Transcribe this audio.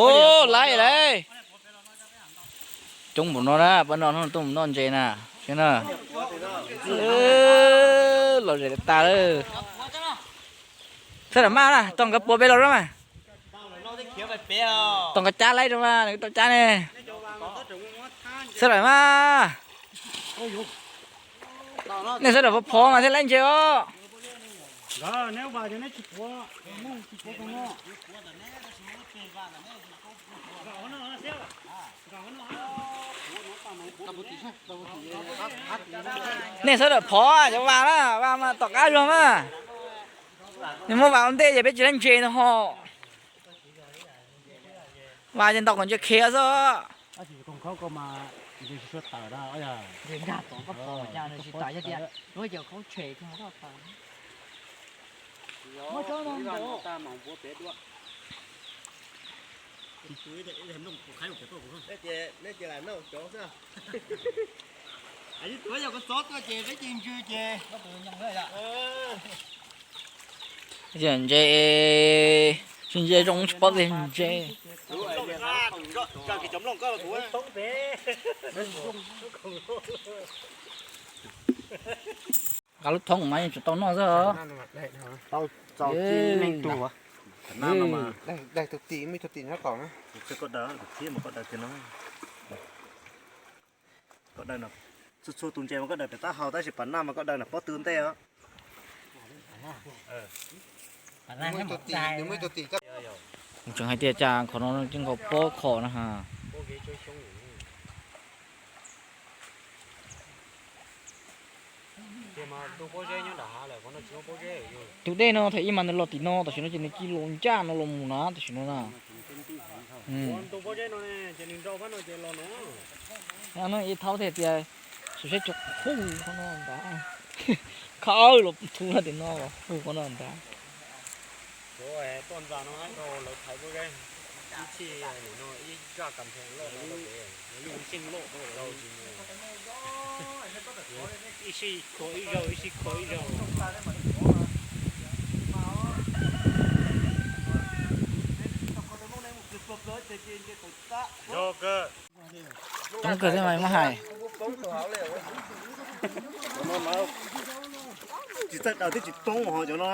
Ua, laib laib. Coob npaum no na, pab no tuaj mus noj ntses na, saib na. Los zem tas lawm. Sawv daws maj na, tos nkawd puav pem los na mas. Tos nkawd cab laib rau mas, nws tau cab ne. Sawv daws mas. Nej sawv daws phov phov mas thiaj laib ntses os. Nej sawv daws phov cov vas na, vas mas tom qab zog mas. Nws muab vas ua ntej ces peb tsis laib ntses no ho. Vas ces ntaus kom ntses khiav xwb. Ntses, tsis ntses zoo tsis paub tias ntses. Nqa lub thoob mas yeej tsis tau noj xwb. Txhua txhua tus ntses mas koj daws pem taub hau tab sis pas naj mas koj daws na pob tw ntej os. Tseem hais tias cas qhov no ces nkaus pob khom na ha. Tus dej no thaum ib mas nws los tim no, tam sim no ces nws cia li los ncaj no los mus na, tam sim no na. Ib thaub thiaj tias, saib saib cov qhov no ntag, khawb los thuv no tim no los hu qhov no ntag. Coob kawg thiab mas muab hais. Tsis txawj daws twb tsis poob ho cov no.